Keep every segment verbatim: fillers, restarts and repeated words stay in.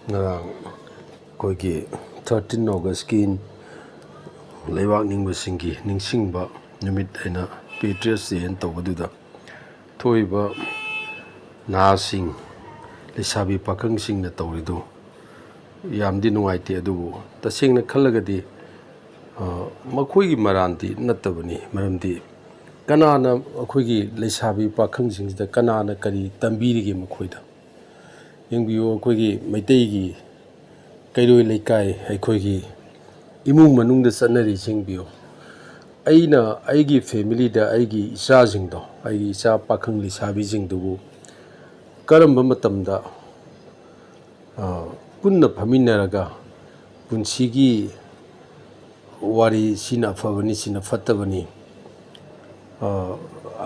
ꯉꯔꯥꯡ ꯑꯩꯈꯣꯏꯒꯤ ꯊꯥꯔꯇꯤꯟ ꯑꯣꯒꯁꯀꯤ ꯂꯩꯕꯥꯛ ꯅꯤꯡꯕꯁꯤꯡꯒꯤ ꯅꯤꯡꯁꯤꯡꯕ ꯅꯨꯃꯤꯠ ꯍꯥꯏꯅ Patriots Day ꯍꯥꯏꯅ ꯇꯧꯕꯗꯨꯗ ꯊꯣꯛꯏꯕ ꯅꯍꯥꯁꯤꯡ, ꯂꯩꯁꯥꯕꯤ ꯄꯥꯈꯪꯁꯤꯡꯅ ꯇꯧꯔꯤꯗꯨ ꯌꯥꯝꯗꯤ ꯅꯨꯡꯉꯥꯏꯇꯦ꯫ ꯑꯗꯨꯕꯨ ꯇꯁꯦꯡꯅ ꯈꯜꯂꯒꯗꯤ, ꯑ, ꯃꯈꯣꯏꯒꯤ ꯃꯔꯥꯟꯗꯤ ꯅꯠꯇꯕꯅꯤ꯫ ꯃꯔꯝꯗꯤ ꯀꯅꯥꯅ ꯑꯩꯈꯣꯏꯒꯤ ꯂꯩꯁꯥꯕꯤ ꯄꯥꯈꯪꯁꯤꯡꯁꯤꯗ ꯀꯅꯥꯅ ꯀꯔꯤ ꯇꯝꯕꯤꯔꯤꯒꯦ ꯃꯈꯣꯏꯗ? ꯌꯦꯡꯕꯤꯌꯨ, ꯑꯩꯈꯣꯏꯒꯤ ꯃꯩꯇꯩꯒꯤ ꯀꯩꯔꯣꯏ ꯂꯩꯀꯥꯏ, ꯑꯩꯈꯣꯏꯒꯤ ꯏꯃꯨꯡ ꯃꯅꯨꯡꯗ ꯆꯠꯅꯔꯤꯁꯤ ꯌꯦꯡꯕꯤꯌꯨ꯫ ꯑꯩꯅ ꯑꯩꯒꯤ familyꯗ ꯑꯩꯒꯤ ꯏꯆꯥꯁꯤꯡꯗꯣ, ꯑꯩꯒꯤ ꯏꯆꯥ ꯄꯥꯈꯪ ꯂꯩꯁꯥꯕꯤꯁꯤꯡꯗꯨꯕꯨ ꯀꯔꯝꯕ ꯃꯇꯝꯗ, ꯑ, ꯄꯨꯟꯅ ꯐꯝꯃꯤꯟꯅꯔꯒ ꯄꯨꯟꯁꯤꯒꯤ ꯋꯥꯔꯤ, ꯁꯤꯅ ꯑꯐꯕꯅꯤ, ꯁꯤꯅ ꯐꯠꯇꯕꯅꯤ, ꯑ,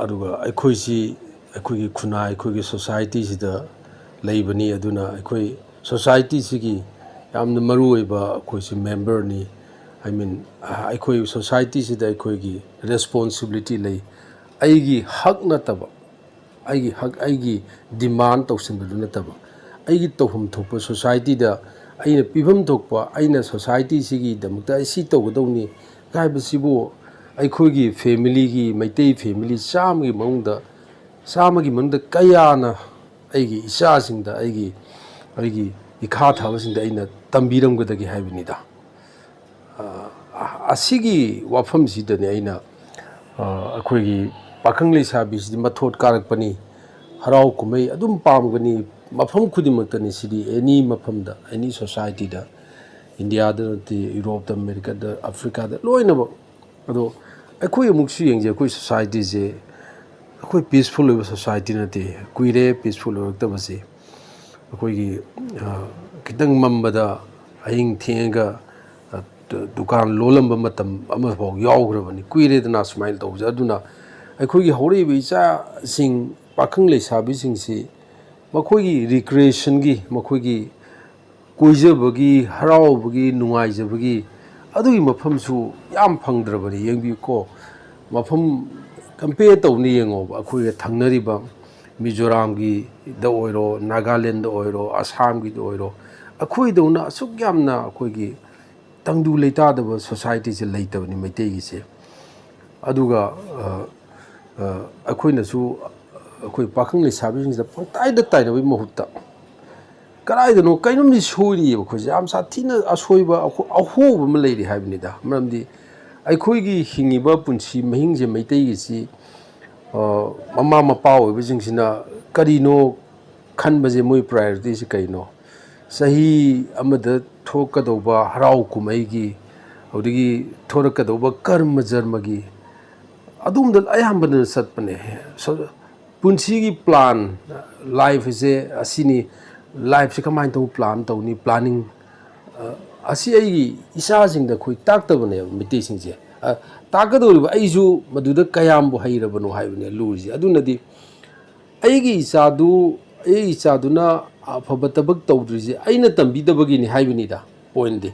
ꯑꯗꯨꯒ ꯑꯩꯈꯣꯏꯁꯤ, ꯑꯩꯈꯣꯏꯒꯤ ꯈꯨꯟꯅꯥꯏ, ꯑꯩꯈꯣꯏꯒꯤ societyꯁꯤꯗ ꯂꯩꯕꯅꯤ꯫ ꯑꯗꯨꯅ ꯑꯩꯈꯣꯏ societyꯁꯤꯒꯤ ꯌꯥꯝꯅ ꯃꯔꯨ ꯑꯣꯏꯕ ꯑꯩꯈꯣꯏꯁꯤ memberꯅꯤ꯫ I mean, ꯑꯩꯈꯣꯏ societyꯁꯤꯗ ꯑꯩꯈꯣꯏꯒꯤ responsibility ꯂꯩ꯫ ꯑꯩꯒꯤ ꯍꯛ ꯅꯠꯇꯕ, ꯑꯩꯒꯤ ꯍꯛ, ꯑꯩꯒꯤ demand ꯇꯧꯁꯤꯟꯕꯗꯨ ꯅꯠꯇꯕ, ꯑꯩꯒꯤ ꯇꯧꯐꯝ ꯊꯣꯛꯄ societyꯗ ꯑꯩꯅ ꯄꯤꯐꯝ ꯊꯣꯛꯄ, ꯑꯩꯅ societyꯁꯤꯒꯤꯗꯃꯛꯇ ꯑꯩ ꯁꯤ ꯇꯧꯒꯗꯧꯅꯤ ꯍꯥꯏꯕꯁꯤꯕꯨ ꯑꯩꯈꯣꯏꯒꯤ familyꯒꯤ, ꯃꯩꯇꯩ family ꯆꯥꯝꯃꯒꯤ ꯃꯅꯨꯡꯗ, ꯆꯥꯝꯃꯒꯤ ꯃꯅꯨꯡꯗ ꯀꯌꯥꯅ ꯑꯩꯒꯤ ꯏꯆꯥꯁꯤꯡꯗ, ꯑꯩꯒꯤ, ꯑꯩꯒꯤ ꯏꯈꯥ ꯊꯥꯕꯁꯤꯡꯗ ꯑꯩꯅ ꯇꯝꯕꯤꯔꯝꯒꯗꯒꯦ ꯍꯥꯏꯕꯅꯤꯗ꯫ ꯑ, ꯑꯁꯤꯒꯤ ꯋꯥꯐꯝꯁꯤꯗꯅꯤ ꯑꯩꯅ, ꯑ, ꯑꯩꯈꯣꯏꯒꯤ ꯄꯥꯈꯪ ꯂꯩꯁꯥꯕꯤꯁꯤꯗꯤ ꯃꯊꯣꯠ ꯀꯥꯔꯛꯄꯅꯤ, ꯍꯔꯥꯎ ꯀꯨꯝꯍꯩ ꯑꯗꯨꯝ ꯄꯥꯝꯒꯅꯤ, ꯃꯐꯝ ꯈꯨꯗꯤꯡꯃꯛꯇꯅꯤ꯫ ꯁꯤꯗꯤ any ꯃꯐꯝꯗ, any societyꯗ, Indiaꯗ ꯅꯠꯇꯦ, Europeꯗ, Americaꯗ, Africaꯗ, ꯂꯣꯏꯅꯃꯛ꯫ ꯑꯗꯣ ꯑꯩꯈꯣꯏ ꯑꯃꯨꯛꯁꯨ ꯌꯦꯡꯖꯩ, ꯑꯩꯈꯣꯏ societyꯁꯦ ꯑꯩꯈꯣꯏ peaceful ꯑꯣꯏꯕ society ꯅꯠꯇꯦ꯫ ꯀꯨꯏꯔꯦ peaceful ꯑꯣꯏꯔꯛꯇꯕꯁꯦ꯫ ꯑꯩꯈꯣꯏꯒꯤ, ꯑ, ꯈꯤꯇꯪ ꯃꯝꯕꯗ ꯑꯍꯤꯡ ꯊꯦꯡꯉꯒ, ꯑ, ꯗꯨ-, ꯗꯨꯀꯥꯟ ꯂꯣꯜꯂꯝꯕ ꯃꯇꯝ ꯑꯃꯐꯥꯎ ꯌꯥꯎꯈ꯭ꯔꯕꯅꯤ꯫ ꯀꯨꯏꯔꯦꯗꯅ ꯁꯨꯃꯥꯏꯅ ꯇꯧꯕꯁꯦ꯫ ꯑꯗꯨꯅ ꯑꯩꯈꯣꯏꯒꯤ ꯍꯧꯔꯛꯏꯕ ꯏꯆꯥꯁꯤꯡ, ꯄꯥꯈꯪ ꯂꯩꯁꯥꯕꯤꯁꯤꯡꯁꯤ ꯃꯈꯣꯏꯒꯤ recreationꯒꯤ, ꯃꯈꯣꯏꯒꯤ ꯀꯣꯏꯖꯕꯒꯤ, ꯍꯔꯥꯎꯕꯒꯤ, ꯅꯨꯡꯉꯥꯏꯖꯕꯒꯤ ꯑꯗꯨꯒꯤ ꯃꯐꯝꯁꯨ ꯌꯥꯝ ꯐꯪꯗ꯭ꯔꯕꯅꯤ꯫ ꯌꯦꯡꯕꯤꯌꯨꯀꯣ, ꯃꯐꯝ compare ꯇꯧꯅ ꯌꯦꯡꯉꯣꯕ, ꯑꯩꯈꯣꯏꯒ ꯊꯪꯅꯔꯤꯕ ꯃꯤꯖꯣꯔꯥꯝꯒꯤꯗ ꯑꯣꯏꯔꯣ, ꯅꯥꯒꯥꯂꯦꯟꯗ ꯑꯣꯏꯔꯣ, ꯑꯁꯥꯝꯒꯤꯗ ꯑꯣꯏꯔꯣ, ꯑꯩꯈꯣꯏꯗꯧꯅ ꯑꯁꯨꯛ ꯌꯥꯝꯅ ꯑꯩꯈꯣꯏꯒꯤ ꯇꯪꯗꯨ ꯂꯩꯇꯥꯗꯕ ꯁꯣꯁꯥꯏꯇꯤꯁꯦ ꯂꯩꯇꯕꯅꯤ ꯃꯩꯇꯩꯒꯤꯁꯦ꯫ ꯑꯗꯨꯒ ꯑ, ꯑ, ꯑꯩꯈꯣꯏꯅꯁꯨ ꯑꯩꯈꯣꯏ ꯄꯥꯈꯪ ꯂꯩꯁꯥꯕꯤꯁꯤꯡꯁꯤꯗ ꯄꯪꯇꯥꯏꯗ ꯇꯥꯏꯅꯕꯒꯤ ꯃꯍꯨꯠꯇ, ꯀꯗꯥꯏꯗꯅꯣ ꯀꯩꯅꯣꯝꯗꯤ ꯁꯣꯏꯔꯤꯑꯕ ꯑꯩꯈꯣꯏꯁꯦ꯫ ꯌꯥꯝ ꯁꯥꯊꯤꯅ ꯑꯁꯣꯏꯕ ꯑꯍꯣ-, ꯑꯍꯣꯕ ꯑꯃ ꯂꯩꯔꯤ ꯍꯥꯏꯕꯅꯤꯗ꯫ ꯃꯔꯝꯗꯤ ꯑꯩꯈꯣꯏꯒꯤ ꯍꯤꯡꯉꯤꯕ ꯄꯨꯟꯁꯤ ꯃꯍꯤꯡꯁꯦ ꯃꯩꯇꯩꯒꯤꯁꯤ, ꯑ, ꯃꯃꯥ ꯃꯄꯥ ꯑꯣꯏꯕꯁꯤꯡꯁꯤꯅ ꯀꯔꯤꯅꯣ ꯈꯟꯕꯁꯦ, ꯃꯣꯏ ꯄ꯭ꯔꯥꯏꯌꯣꯔꯤꯇꯤꯁꯦ ꯀꯩꯅꯣ? ꯆꯍꯤ ꯑꯃꯗ ꯊꯣꯛꯀꯗꯧꯕ ꯍꯔꯥꯎ ꯀꯨꯝꯍꯩꯒꯤ, ꯑꯗꯨꯗꯒꯤ ꯊꯣꯔꯛꯀꯗꯧꯕ ꯀꯔꯃ ꯖꯔꯃꯒꯤ, ꯑꯗꯨꯝꯕꯗ ꯑꯌꯥꯝꯕꯅ ꯆꯠꯄꯅꯦ꯫ ꯁ-, ꯄꯨꯟꯁꯤꯒꯤ ꯄ꯭ꯂꯥꯟ, ꯂꯥꯏꯐꯁꯦ ꯑꯁꯤꯅꯤ, ꯂꯥꯏꯐꯁꯦ ꯀꯃꯥꯏꯅ ꯇꯧꯕ ꯄ꯭ꯂꯥꯟ ꯇꯧꯅꯤ, ꯄ꯭ꯂꯥꯅꯤꯡ, ꯑ, ꯑꯁꯤ ꯑꯩꯒꯤ ꯏꯆꯥꯁꯤꯡꯗ ꯑꯩꯈꯣꯏ ꯇꯥꯛꯇꯕꯅꯦꯕ ꯃꯩꯇꯩꯁꯤꯡꯁꯦ꯫ ꯑ, ꯇꯥꯛꯀꯗꯧꯔꯤꯕ ꯑꯩꯁꯨ ꯃꯗꯨꯗ ꯀꯌꯥꯝꯕꯨ ꯍꯩꯔꯕꯅꯣ ꯍꯥꯏꯕꯅꯦ ꯂꯨꯔꯤꯁꯦ꯫ ꯑꯗꯨꯅꯗꯤ ꯑꯩꯒꯤ ꯏꯆꯥꯗꯨ, ꯑꯩꯒꯤ ꯏꯆꯥꯗꯨꯅ ꯑꯐꯕ ꯊꯕꯛ ꯇꯧꯗ꯭ꯔꯤꯁꯦ ꯑꯩꯅ ꯇꯝꯕꯤꯗꯕꯒꯤꯅꯤ ꯍꯥꯏꯕꯅꯤꯗ ꯄꯣꯏꯟꯗꯤ꯫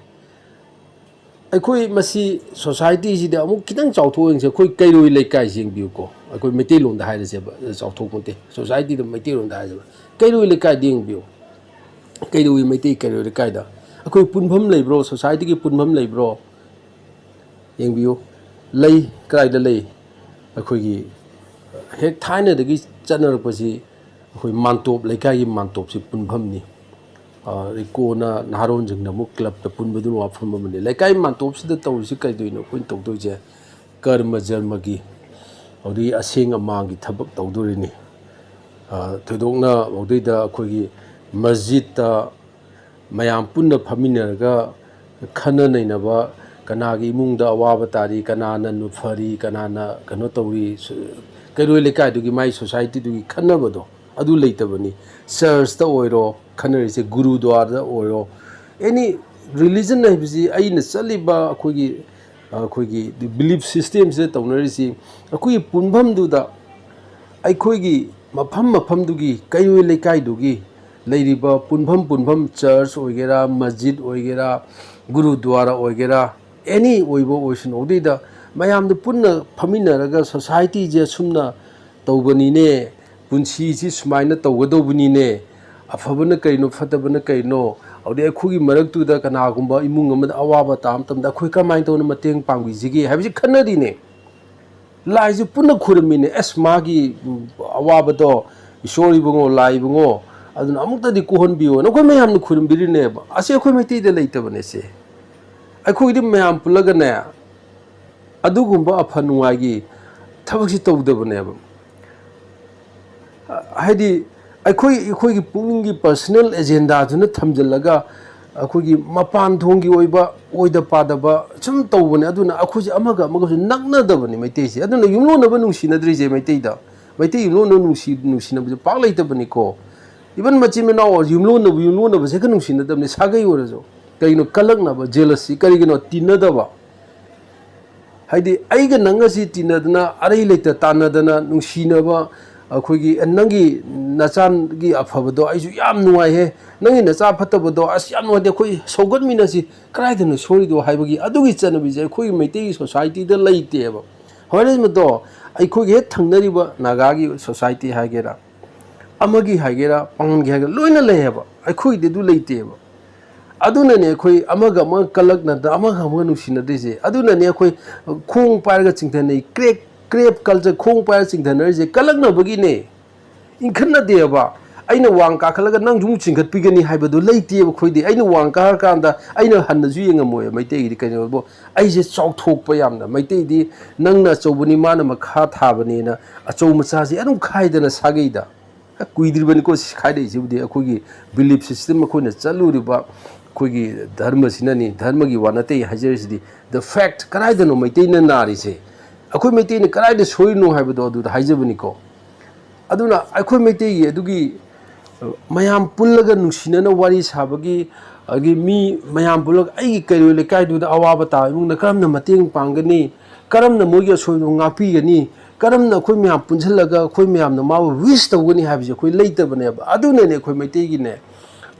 ꯑꯩꯈꯣꯏ ꯃꯁꯤ ꯁꯣꯁꯥꯏꯇꯤꯁꯤꯗ ꯑꯃꯨꯛ ꯈꯤꯇꯪ ꯆꯥꯎꯊꯣꯛ ꯌꯦꯡꯁꯦ꯫ ꯑꯩꯈꯣꯏ ꯀꯩꯔꯣꯏ ꯂꯩꯀꯥꯏꯁꯤ ꯌꯦꯡꯕꯤꯌꯨꯀꯣ꯫ ꯑꯩꯈꯣꯏ ꯃꯩꯇꯩꯂꯣꯟꯗ ꯍꯥꯏꯔꯁꯦꯕ, ꯆꯥꯎꯊꯣꯛꯄ ꯅꯠꯇꯦ, ꯁꯣꯁꯥꯏꯇꯤꯗ ꯃꯩꯇꯩꯂꯣꯟꯗ ꯍꯥꯏꯔꯁꯦꯕ꯫ ꯀꯩꯔꯣꯏ ꯂꯩꯀꯥꯏꯗ ꯌꯦꯡꯕꯤꯌꯨ, ꯀꯩꯔꯣꯏ ꯃꯩꯇꯩ ꯀꯩꯔꯣꯏ ꯂꯩꯀꯥꯏꯗ ꯑꯩꯈꯣꯏ ꯄꯨꯟꯐꯝ ꯂꯩꯕ꯭ꯔꯣ? ꯁꯣꯁꯥꯏꯇꯤꯒꯤ ꯄꯨꯟꯐꯝ ꯂꯩꯕ꯭ꯔꯣ? ꯌꯦꯡꯕꯤꯌꯨ, ꯂꯩ꯫ ꯀꯗꯥꯏꯗ ꯂꯩ? ꯑꯩꯈꯣꯏꯒꯤ ꯍꯦꯛ ꯊꯥꯏꯅꯗꯒꯤ ꯆꯠꯅꯔꯛꯄꯁꯤ ꯑꯩꯈꯣꯏ ꯃꯥꯟꯇꯣꯞ, ꯂꯩꯀꯥꯏꯒꯤ ꯃꯥꯟꯇꯣꯞꯁꯤ ꯄꯨꯟꯐꯝꯅꯤ꯫ ꯑꯗꯩ ꯀꯣꯟꯅ ꯅꯍꯥꯔꯣꯟꯁꯤꯡꯅ ꯑꯃꯨꯛ ꯀ꯭ꯂꯕꯇ ꯄꯨꯟꯕꯗꯨꯅ ꯋꯥꯐꯝ ꯑꯃꯅꯤ꯫ ꯂꯩꯀꯥꯏ ꯃꯥꯟꯇꯣꯞꯁꯤꯗ ꯇꯧꯔꯤꯁꯤ ꯀꯩꯗꯧꯅꯣ? ꯑꯩꯈꯣꯏꯅ ꯇꯧꯗꯣꯏꯁꯦ ꯀꯔꯃ ꯖꯔꯃꯒꯤ, ꯑꯗꯒꯤ ꯑꯁꯦꯡ ꯑꯃꯥꯟꯒꯤ ꯊꯕꯛ ꯇꯧꯗꯣꯔꯤꯅꯤ꯫ ꯑ, ꯊꯣꯏꯗꯣꯛꯅ ꯃꯗꯩꯗ ꯑꯩꯈꯣꯏꯒꯤ ꯃꯁꯖꯤꯠꯇ ꯃꯌꯥꯝ ꯄꯨꯟꯅ ꯐꯝꯃꯤꯟꯅꯔꯒ ꯈꯟꯅ ꯅꯩꯅꯕ, ꯀꯅꯥꯒꯤ ꯏꯃꯨꯡꯗ ꯑꯋꯥꯕ ꯇꯥꯔꯤ, ꯀꯅꯥꯅ ꯅꯨ-, ꯐꯔꯤ, ꯀꯅꯥꯅ ꯀꯩꯅꯣ ꯇꯧꯔꯤ, ꯁ-, ꯀꯩꯔꯣꯏ ꯂꯩꯀꯥꯏꯗꯨꯒꯤ, ꯃꯥꯏ ꯁꯣꯁꯥꯏꯇꯤꯗꯨꯒꯤ ꯈꯟꯅꯕꯗꯣ ꯑꯗꯨ ꯂꯩꯇꯕꯅꯤ꯫ ꯆꯔꯆꯇ ꯑꯣꯏꯔꯣ ꯈꯟꯅꯔꯤꯁꯦ, ꯒꯨꯔꯨꯗ꯭ꯋꯥꯔꯗ ꯑꯣꯏꯔꯣ, ꯑꯦꯅꯤ ꯔꯤꯂꯤꯖꯟ ꯍꯥꯏꯕꯁꯤ ꯑꯩꯅ ꯆꯠꯂꯤꯕ ꯑꯩꯈꯣꯏꯒꯤ, ꯑꯩꯈꯣꯏꯒꯤ ꯕꯤꯂꯤꯐ ꯁꯤꯁꯇꯦꯝꯁꯤꯗ ꯇꯧꯅꯔꯤꯁꯤ, ꯑꯩꯈꯣꯏꯒꯤ ꯄꯨꯟꯐꯝꯗꯨꯗ ꯑꯩꯈꯣꯏꯒꯤ ꯃꯐꯝ ꯃꯐꯝꯗꯨꯒꯤ, ꯀꯩꯔꯣꯏ ꯂꯩꯀꯥꯏꯗꯨꯒꯤ ꯂꯩꯔꯤꯕ ꯄꯨꯟꯐꯝ ꯄꯨꯟꯐꯝ, ꯆꯔꯆ ꯑꯣꯏꯒꯦꯔꯥ, ꯃꯁꯖꯤꯗ ꯑꯣꯏꯒꯦꯔꯥ, ꯒꯨꯔꯨꯗ꯭ꯋꯥꯔꯥ ꯑꯣꯏꯒꯦꯔꯥ, ꯑꯦꯅꯤ ꯑꯣꯏꯕ ꯑꯣꯏꯁꯅꯨ, ꯑꯗꯨꯗꯩꯗ ꯃꯌꯥꯝꯗ ꯄꯨꯟꯅ ꯐꯝꯃꯤꯟꯅꯔꯒ ꯁꯣꯁꯥꯏꯇꯤꯁꯦ ꯑꯁꯨꯝꯅ ꯇꯧꯕꯅꯤꯅꯦ, ꯄꯨꯟꯁꯤꯁꯤ ꯁꯨꯃꯥꯏꯅ ꯇꯧꯒꯗꯧꯕꯅꯤꯅꯦ, ꯑꯐꯕꯅ ꯀꯩꯅꯣ, ꯐꯠꯇꯕꯅ ꯀꯩꯅꯣ, ꯑꯗꯨꯗꯤ ꯑꯩꯈꯣꯏꯒꯤ ꯃꯔꯛꯇꯨꯗ ꯀꯅꯥꯒꯨꯝꯕ ꯏꯃꯨꯡ ꯑꯃꯗ ꯑꯋꯥꯕ ꯇꯥꯕ ꯃꯇꯝꯗ ꯑꯩꯈꯣꯏ ꯀꯔꯝꯍꯥꯏꯅ ꯇꯧꯅ ꯃꯇꯦꯡ ꯄꯥꯡꯕꯤꯁꯤꯒꯦ ꯍꯥꯏꯕꯁꯤ ꯈꯟꯅꯔꯤꯅꯦ꯫ ꯂꯥꯏꯁꯨ ꯄꯨꯟꯅ ꯈꯨꯔꯨꯝꯃꯤꯅꯦ꯫ ꯑꯁ, ꯃꯥꯒꯤ, ꯎꯝ, ꯑꯋꯥꯕꯗꯣ ꯏꯁꯣꯔ ꯏꯕꯨꯡꯉꯣ, ꯂꯥꯏ ꯏꯕꯨꯡꯉꯣ, ꯑꯗꯨꯅ ꯑꯃꯨꯛꯇꯗꯤ ꯀꯣꯛꯍꯟꯕꯤꯌꯣꯅ ꯑꯩꯈꯣꯏ ꯃꯌꯥꯝꯅ ꯈꯨꯔꯨꯝꯕꯤꯔꯤꯅꯦꯕ꯫ ꯑꯁꯤ ꯑꯩꯈꯣꯏ ꯃꯩꯇꯩꯗ ꯂꯩꯇꯕꯅꯦ ꯁꯦ꯫ ꯑꯩꯈꯣꯏꯒꯤꯗꯤ ꯃꯌꯥꯝ ꯄꯨꯜꯂꯒꯅꯦ, ꯑꯗꯨꯒꯨꯝꯕ ꯑꯐ ꯅꯨꯡꯉꯥꯏꯒꯤ ꯊꯕꯛꯁꯤ ꯇꯧꯗꯕꯅꯦꯕ꯫ ꯍꯥꯏꯗꯤ ꯑꯩꯈꯣꯏ, ꯑꯩꯈꯣꯏꯒꯤ ꯄꯨꯛꯅꯤꯡꯒꯤ personal agendaꯗꯨꯅ ꯊꯝꯖꯤꯜꯂꯒ ꯑꯩꯈꯣꯏꯒꯤ ꯃꯄꯥꯟ ꯊꯣꯡꯒꯤ ꯑꯣꯏꯕ ꯑꯣꯏꯗ ꯄꯥꯗꯕ ꯁꯨꯝ ꯇꯧꯕꯅꯦ꯫ ꯑꯗꯨꯅ ꯑꯩꯈꯣꯏꯁꯦ ꯑꯃꯒ ꯑꯃꯒꯁꯨ ꯅꯛꯅꯗꯕꯅꯤ ꯃꯩꯇꯩꯁꯦ꯫ ꯑꯗꯨꯅ ꯌꯨꯝꯂꯣꯟꯅꯕ ꯅꯨꯡꯁꯤꯅꯗ꯭ꯔꯤꯁꯦ ꯃꯩꯇꯩꯗ꯫ ꯃꯩꯇꯩ ꯌꯨꯝꯂꯣꯟꯅꯕ ꯅꯨꯡꯁꯤ-, ꯅꯨꯡꯁꯤꯅꯕꯁꯦ ꯄꯥꯛ ꯂꯩꯇꯕꯅꯤꯀꯣ꯫ Even ꯃꯆꯤꯟ ꯃꯅꯥꯎ ꯌꯨꯝꯂꯣꯟꯅꯕ, ꯌꯨꯝꯂꯣꯟꯅꯕꯁꯦ ꯍꯦꯛꯇ ꯅꯨꯡꯁꯤꯅꯗꯕꯅꯤ꯫ ꯁꯥꯒꯩ ꯑꯣꯏꯔꯁꯨ꯫ ꯀꯩꯒꯤꯅꯣ? ꯀꯜꯂꯛꯅꯕ, jealousy꯫ ꯀꯔꯤꯒꯤꯅꯣ? ꯇꯤꯟꯅꯗꯕ꯫ ꯍꯥꯏꯗꯤ ꯑꯩꯒ ꯅꯪꯒꯁꯤ ꯇꯤꯟꯅꯗꯅ, ꯑꯔꯩ ꯂꯩꯇ ꯇꯥꯟꯅꯗꯅ ꯅꯨꯡꯁꯤꯅꯕ, ꯑꯩꯈꯣꯏꯒꯤ, "ꯑꯦ, ꯅꯪꯒꯤ ꯅꯆꯥꯒꯤ ꯑꯐꯕꯗꯣ ꯑꯩꯁꯨ ꯌꯥꯝ ꯅꯨꯡꯉꯥꯏꯍꯦ, ꯅꯪꯒꯤ ꯅꯆꯥ ꯐꯠꯇꯕꯗꯣ ꯑꯁ ꯌꯥꯝ ꯅꯨꯡꯉꯥꯏꯇꯦ, ꯑꯩꯈꯣꯏ ꯁꯧꯒꯠꯃꯤꯟꯅꯁꯤ, ꯀꯗꯥꯏꯗꯅꯣ ꯁꯣꯏꯔꯤꯗꯣ?" ꯍꯥꯏꯕꯒꯤ ꯑꯗꯨꯒꯤ ꯆꯠꯅꯕꯤꯁꯦ ꯑꯩꯈꯣꯏꯒꯤ ꯃꯩꯇꯩꯒꯤ societyꯗ ꯂꯩꯇꯦꯕ꯫ ꯍꯣꯔꯦꯟ ꯃꯇꯣ ꯑꯩꯈꯣꯏꯒꯤ ꯍꯦꯛ ꯊꯪꯅꯔꯤꯕ ꯅꯥꯒꯥꯒꯤ society ꯍꯥꯏꯒꯦꯔꯥ, ꯑꯃꯒꯤ ꯍꯥꯏꯒꯦꯔꯥ, ꯄꯥꯉꯜꯒꯤ ꯍꯥꯏꯒꯦꯔꯥ, ꯂꯣꯏꯅ ꯂꯩꯌꯦꯕ꯫ ꯑꯩꯈꯣꯏꯒꯤꯗꯤ ꯑꯗꯨ ꯂꯩꯇꯦꯕ꯫ ꯑꯗꯨꯅꯅꯦ ꯑꯩꯈꯣꯏ ꯑꯃꯒ ꯑꯃꯒ ꯀꯜꯂꯛꯅꯗ, ꯑꯃꯒ ꯑꯃꯒ ꯅꯨꯡꯁꯤꯅꯗ꯭ꯔꯤꯁꯦ꯫ ꯑꯗꯨꯅꯅꯦ ꯑꯩꯈꯣꯏ ꯈꯣꯡ ꯄꯥꯏꯔꯒ ꯆꯤꯡꯊꯅꯩ꯫ Crab, crab culture, ꯈꯣꯡ ꯄꯥꯏꯔꯒ ꯆꯤꯡꯊꯅꯔꯤꯁꯦ ꯀꯜꯂꯛꯅꯕꯒꯤꯅꯦ꯫ ꯏꯟꯈꯠꯅꯗꯦꯕ꯫ ꯑꯩꯅ ꯋꯥꯡ ꯀꯥꯈꯠꯂꯒ ꯅꯪꯁꯨ ꯑꯃꯨꯛ ꯆꯤꯡꯈꯠꯄꯤꯒꯅꯤ ꯍꯥꯏꯕꯗꯨ ꯂꯩꯇꯦꯕ ꯑꯩꯈꯣꯏꯗꯤ꯫ ꯑꯩꯅ ꯋꯥꯡ ꯀꯥꯔꯀꯥꯟꯗ ꯑꯩꯅ ꯍꯟꯅꯁꯨ ꯌꯦꯡꯉꯝꯃꯣꯏ ꯃꯩꯇꯩꯒꯤꯗꯤ꯫ ꯀꯩꯅꯣꯕꯨ, ꯑꯩꯁꯦ ꯆꯥꯎꯊꯣꯛꯄ ꯌꯥꯝꯅ꯫ ꯃꯩꯇꯩꯗꯤ ꯅꯪꯅ ꯑꯆꯧꯕꯅꯤ, ꯃꯥꯅ ꯃꯈꯥ ꯊꯥꯕꯅꯦꯅ ꯑꯆꯧ ꯃꯆꯥꯁꯦ ꯑꯗꯨꯝ ꯈꯥꯏꯗꯅ ꯁꯥꯒꯩꯗ꯫ ꯀꯨꯏꯗ꯭ꯔꯤꯕꯅꯤꯀꯣ ꯁꯤ ꯈꯥꯏꯗꯛꯏꯁꯤꯕꯨꯗꯤ꯫ ꯑꯩꯈꯣꯏꯒꯤ belief system, ꯑꯩꯈꯣꯏꯅ ꯆꯠꯂꯨꯔꯤꯕ ꯑꯩꯈꯣꯏꯒꯤ ꯙꯔꯃꯁꯤꯅꯅꯤ꯫ ꯙꯔꯃꯒꯤ ꯋꯥ ꯅꯠꯇꯦ ꯍꯥꯏꯖꯔꯤꯁꯤꯗꯤ꯫ The fact, ꯀꯗꯥꯏꯗꯅꯣ ꯃꯩꯇꯩꯅ ꯅꯥꯔꯤꯁꯦ? ꯑꯩꯈꯣꯏ ꯃꯩꯇꯩꯅ ꯀꯗꯥꯏꯗ ꯁꯣꯏꯔꯤꯅꯣ ꯍꯥꯏꯕꯗꯣ ꯑꯗꯨꯗ ꯍꯥꯏꯖꯕꯅꯤꯀꯣ꯫ ꯑꯗꯨꯅ ꯑꯩꯈꯣꯏ ꯃꯩꯇꯩꯒꯤ ꯑꯗꯨꯒꯤ, ꯑ, ꯃꯌꯥꯝ ꯄꯨꯜꯂꯒ ꯅꯨꯡꯁꯤꯅꯅ ꯋꯥꯔꯤ ꯁꯥꯕꯒꯤ, ꯑꯗꯒꯤ ꯃꯤ ꯃꯌꯥꯝ ꯄꯨꯜꯂꯒ ꯑꯩꯒꯤ ꯀꯩꯔꯣꯏ ꯂꯩꯀꯥꯏꯗꯨꯗ ꯑꯋꯥꯕ ꯇꯥꯕ ꯏꯃꯨꯡꯗ ꯀꯔꯝꯅ ꯃꯇꯦꯡ ꯄꯥꯡꯒꯅꯤ, ꯀꯔꯝꯅ ꯃꯣꯏꯒꯤ ꯑꯁꯣꯏꯕꯗꯨ ꯉꯥꯛꯄꯤꯒꯅꯤ, ꯀꯔꯝꯅ ꯑꯩꯈꯣꯏ ꯃꯌꯥꯝ ꯄꯨꯟꯁꯤꯜꯂꯒ ꯑꯩꯈꯣꯏ ꯃꯌꯥꯝꯅ ꯃꯥꯕꯨ wish ꯇꯧꯒꯅꯤ ꯍꯥꯏꯕꯁꯦ ꯑꯩꯈꯣꯏ ꯂꯩꯇꯕꯅꯦꯕ꯫ ꯑꯗꯨꯅꯅꯦ ꯑꯩꯈꯣꯏ ꯃꯩꯇꯩꯒꯤꯅꯦ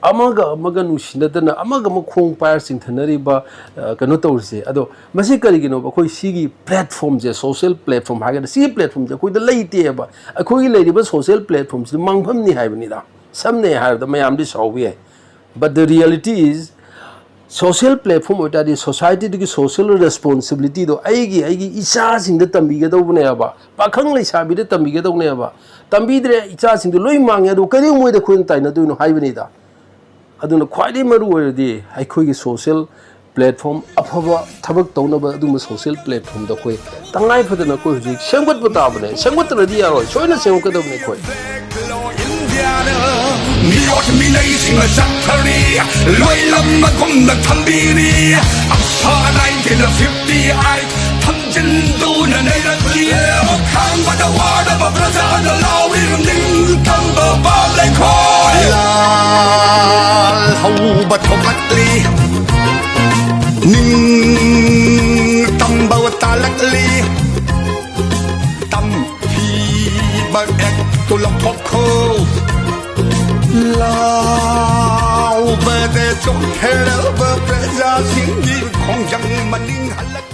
ꯑꯃꯒ ꯑꯃꯒ ꯅꯨꯡꯁꯤꯅꯗꯅ, ꯑꯃꯒ ꯑꯃ ꯈꯣꯡ ꯄꯥꯏꯔ ꯆꯤꯡꯊꯅꯔꯤꯕ, ꯑ, ꯀꯩꯅꯣ ꯇꯧꯔꯤꯁꯦ꯫ ꯑꯗꯣ ꯃꯁꯤ ꯀꯔꯤꯒꯤꯅꯣꯕ? ꯑꯩꯈꯣꯏ ꯁꯤꯒꯤ platformꯁꯦ, social platform ꯍꯥꯏꯒꯗ꯭ꯔꯥ, ꯁꯤꯒꯤ platformꯁꯦ ꯑꯩꯈꯣꯏꯗ ꯂꯩꯇꯦꯕ꯫ ꯑꯩꯈꯣꯏꯒꯤ ꯂꯩꯔꯤꯕ social platformꯁꯤꯗꯤ ꯃꯥꯡꯐꯝꯅꯤ ꯍꯥꯏꯕꯅꯤꯗ꯫ ꯁꯝꯅ ꯍꯥꯏꯔꯕꯗ, ꯃꯌꯥꯝꯗꯤ ꯁꯥꯎꯕ ꯌꯥꯏ, But the reality is, social platform ꯑꯣꯏꯇꯥꯔꯗꯤ societyꯗꯨꯒꯤ social responsibilityꯗꯣ ꯑꯩꯒꯤ ꯑꯩꯒꯤ ꯏꯆꯥꯁꯤꯡꯗ ꯇꯝꯕꯤꯒꯗꯧꯕꯅꯦꯕ, ꯄꯥꯈꯪ ꯂꯩꯁꯥꯕꯤꯗ ꯇꯝꯕꯤꯒꯗꯧꯕꯅꯦꯕ꯫ ꯇꯝꯕꯤꯗ꯭ꯔꯦ, ꯏꯆꯥꯁꯤꯡꯗꯣ ꯂꯣꯏ ꯃꯥꯡꯉꯦ, ꯑꯗꯣ ꯀꯔꯤ ꯃꯣꯏꯗ ꯑꯩꯈꯣꯏꯅ ꯇꯥꯏꯅꯗꯣꯏꯅꯣ ꯍꯥꯏꯕꯅꯤꯗ꯫ ꯑꯗꯨꯅ ꯈ꯭ꯋꯥꯏꯗꯒꯤ ꯃꯔꯨ ꯑꯣꯏꯔꯗꯤ ꯑꯩꯈꯣꯏꯒꯤ social platform ꯑꯐꯕ ꯊꯕꯛ ꯇꯧꯅꯕ ꯑꯗꯨꯒꯨꯝꯕ social platformꯗ ꯑꯩꯈꯣꯏ ꯇꯉꯥꯏ ꯐꯗꯅ ꯑꯩꯈꯣꯏ ꯍꯧꯖꯤꯛ ꯁꯦꯝꯒꯠꯄ ꯇꯥꯕꯅꯦ꯫ ꯁꯦꯝꯒꯠꯇ꯭ꯔꯗꯤ ꯌꯥꯔꯣꯏ, ꯁꯣꯏꯅ ꯁꯦꯝꯒꯠꯀꯗꯕꯅꯦ ꯑꯩꯈꯣꯏ꯫ ꯏꯟꯗꯤꯌꯥꯗ ꯃꯤꯑꯣꯠ ꯃꯤꯅꯩꯁꯤꯡꯅ ꯆꯠꯊꯔꯤ, ꯂꯣꯏꯂꯝꯕꯒꯨꯝꯅ ꯊꯝꯕꯤꯔꯤ꯫ ꯑꯁꯥ nineteen fifty eight ꯊꯝꯖꯤꯟꯗꯨꯅ ꯂꯩꯔꯛꯂꯤ꯫ ꯈꯥꯡꯕꯗ ꯋꯥꯔꯕ ꯄ꯭ꯔꯖꯥꯅ ꯂꯥꯎꯔꯤ ꯅꯤꯡꯇꯝꯕ ꯄꯥꯞ ꯂꯩꯈꯣꯏ꯫ ꯂꯥꯜ ꯍꯧꯕ ꯊꯣꯛꯂꯛꯂꯤ, ꯅꯤꯡꯇꯝꯕ ꯇꯥꯜꯂꯛꯂꯤ꯫ ꯇꯝꯊꯤꯕ ꯑꯦꯛꯇꯨ ꯂꯧꯊꯣꯛꯈꯣ꯫ ꯂꯥꯎꯕꯗ ꯆꯣꯛꯊꯔꯕ ꯄ꯭ꯔꯖꯥꯁꯤꯡꯒꯤ ꯈꯣꯡꯖꯪ ꯃꯅꯤꯡ ꯍꯜꯂꯛ